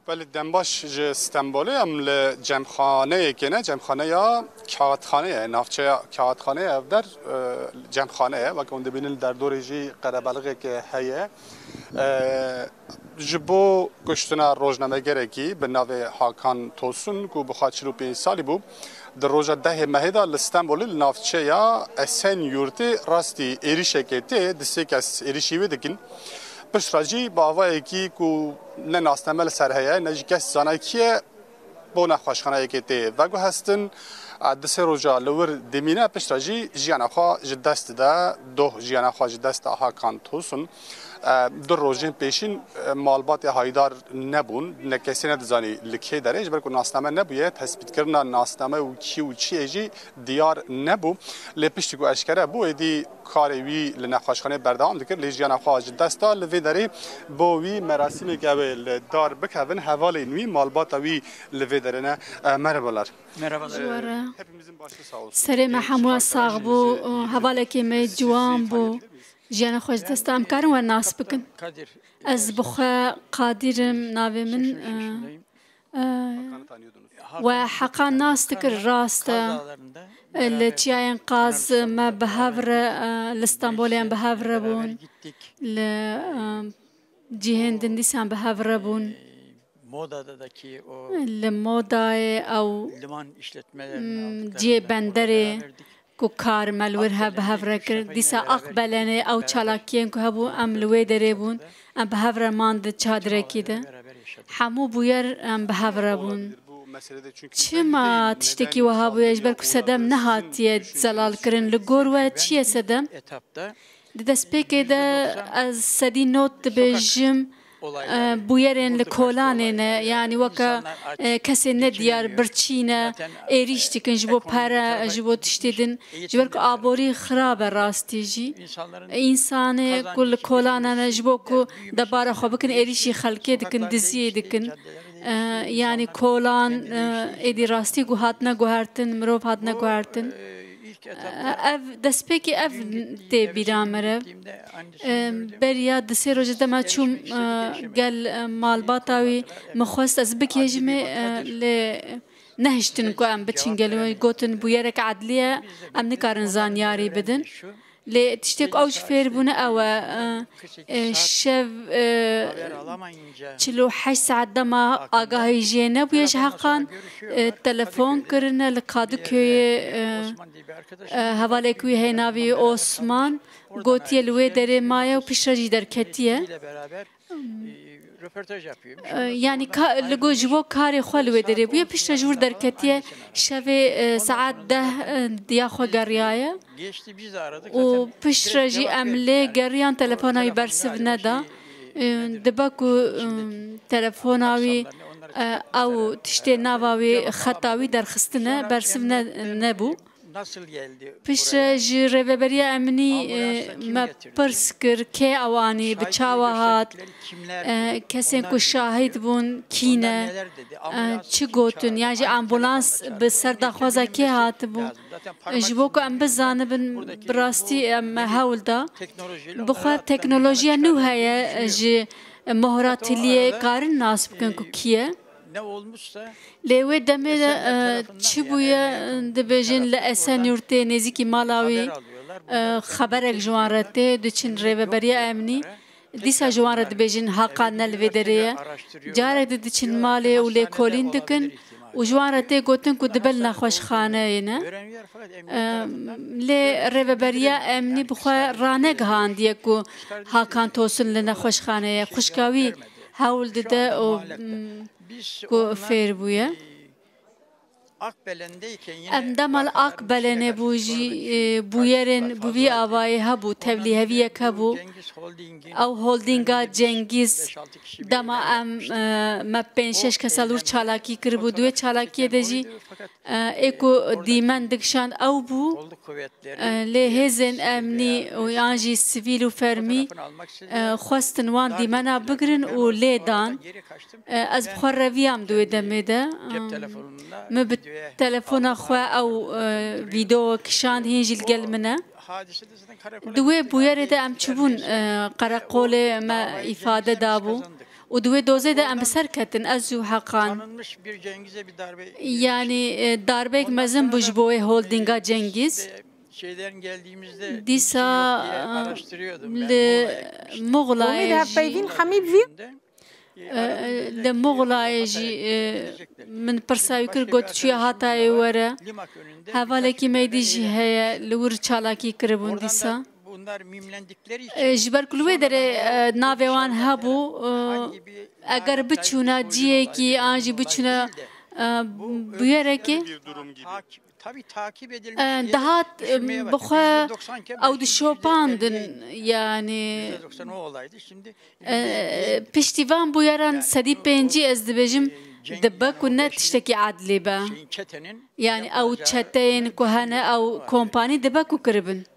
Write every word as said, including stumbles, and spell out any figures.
Belê, dembaş ji Stenbolê em li cemxaneyekê ne, cemxaneya kağıtxaneye, navçeya kağıtxaneye ev der, e, cemxane ye. Weke hûn dibînin li derdorê jî qerebelixek heye. E, ji bo kuştina rojnamegerekî bi navê Hakan Tosun ku bi xwe çil û pênc salî bû, di roja dehê mehê de li Stenbolê li navçeya Esenyurtê rastî êrişekê tê, di sê kes êrişî wê dikin. Piştre jî bi avayekî ku ne nasname li ser heye, ne jî kes zane kî ye, bo nexweşxaneyekê tê veguhestin. Di sê roja li wir dimîne, piştre jî jiyana xwe ji dest dide, doh jiyana xwe ji dest da Hakan Tosun. Du rojên pêşîn malbatê hayîdar nebûn, ne kesê nedizanî li kê derê, ji ber ku nasname nebûye, tespîtkirina nasname û kî û çi ye jî diyar nebû. Lê piştî ku eşkere bû, êdî karê wî li nexweşxanê berdewam dikir, lê jiyana xwe ji dest da. Li vê derê bo wî merasîmeke ew ê li dar bikevin. Hevalên wî, malbata wî li vê derê ne. E, merhabalar. Merhabalar. Ji we re. Hepimizin başı sağ olsun. Serê me hemû sax bû. Hevalekê me ciwan bû. Jiyana xwe ji dest da. Em karin we nas bikin? Kadir. Ez bi xwe Kadir im, navê min, e, e, we Hakan nas dikir, rast e. Li çiyayên Qaz me bi hev re, e, li Stenbolê em bi hev re bûn. Li, e, cihên din dîsan bi hev re bûn. Li Modayê ew, mm, cihê benderê ku kar me li wir hev bi hev re kir. Dîsa Akbelenê ew çalakiyên ku hebû, em li wê derê bûn, em bi hev re man di çadirekî de. Hemû bûyer em bi hev re bûn. Çima tiştekî wiha bûye? Ji ber ku sedem nehatiye zelalkirin. Li gor we çi ye sedem? Di destpêkê de ez sedî not dibêjim, e, bûyerên li kolanê ne, yanî weke, e, kesên nediyar birçî ne, êrîş dikin ji bo pere, ji bo tiştê din, ji ber ku aborî xirab e rastî jî. Însanê ku li kolana ne, ji bo ku debara xwe bikin, êrîşî xelkê dikin, diziyê dikin. E, yanî kolan, e, êdî rastî ku hatine guhertin, mirov hatine guhertin. Ev destpêkê ev tê bîra me re. Beriya di sê rojê dema çûm, e, gel, e, malbata wî, min xwest ez bigihêjimê, e, lê nehiştin ku em biçin gelo. Gotin bûyerek edlî ye, em nikarin zanyarî bidin. Lê tiştê ku ew jî fêr bûne ew e, e, e, şev, e, çil û heşt saet dema agahî jê nebûye ji Heqan, e, telefon kirine li Kadiköyê, e, e, hevalek wî heye navê Osman, gotiye li wê derê maye û piştre jî derketiye. E, yanî ka-, li go-, ji bo karê xwe li wê derê bûye, piştre ji wir derketiye, şevê, e, saet deh, e, diya xwe geriyaye. Û piştre jî em lê geriyan, telefona wî bersiv neda. E, dibe ku, e, telefona wî, e, ew tiştê nava wî, xeta wî derxistine, bersiv ne-, nebû. Piştre ji Rêveberiya Emnî, e, me pirs kir, kê ew anî, bi çawa hat, e, kesên ku şahid bûn kî ne, e, çi gotin, yan jî ambulans bi ser daxwaza kê hatibû? Ji bo ku em bizanibin, bi rastî em me hewl da. Bi xwe teknolojiya nû heye, ji mohra tiliyê karin nas bikin ku kî ye. Lê wê demê de, e, çi bûye, dibêjin li Esenyurtê nêzîkî mala wî, e, xeberek ji wan re tê, diçin rêveberiya emnî. Dîsa ji wan re dibêjin Hakan ne li vê derê ye. Carek di diçin malê û lêkolîn dikin û ji wan re tê gotin ku dibe li nexweşxaneyê ne. Em, lê rêveberiya emnî bi xwe ranegihandiye ku Hakan Tosun li nexweşxaneyê ye. Xwişka wî hewl dide û, mm, ku fêr bûye. Em dema li Akbelenê bû jî, e, bûyerên bi vî avayê hebû, tevlîheviyek hebû. Ew holdînga Cengîz, dema em, e, me pênc şeş kesa li wir çalakî kiribû. Di wê çalakiyê de jî, e, ê ku dîmen dikişand ew bû. E, lê hêzên emnî û yan jî sivîl û fermî, e, xwestin wan dîmena bigirin û lê dan. E, ez bi xwe reviyam di wê demê de. E, min bi telefona xwe ew, e, vîdeo kişand, hîn jî li gel min e. Di wê bûyerê de em çûbûn, e, qereqolê me îfade dabû Û di wê dozê de em bi ser ketin, ez û Heqan. Tanınmış bir Cengiz'e bir darbe Yani, e, darbeyek mezin bû ji bo wê holdinga Cengiz. Dîsa, e, li Muxlayê jî, e, li Muxlayê jî, e, min pirsa wî kir, got, "Çûye Hatayê were." Hevalekî me dî jî heye, li wir çalakî kiribûn dîsa. E, ji ber ku li wê derê, e, navê wan hebû, e, eger biçûna ciyekî an jî biçûna, e, bûyerekê, e, dihat, e, bi xwe ew dişopandin, yani, e, piştî van bûyeran sedî pêncî ez dibêjim, dibe ku ne tiştekî edlî be. Yani ew çeteyên ku hene, ew kompanî dibe ku kiribin.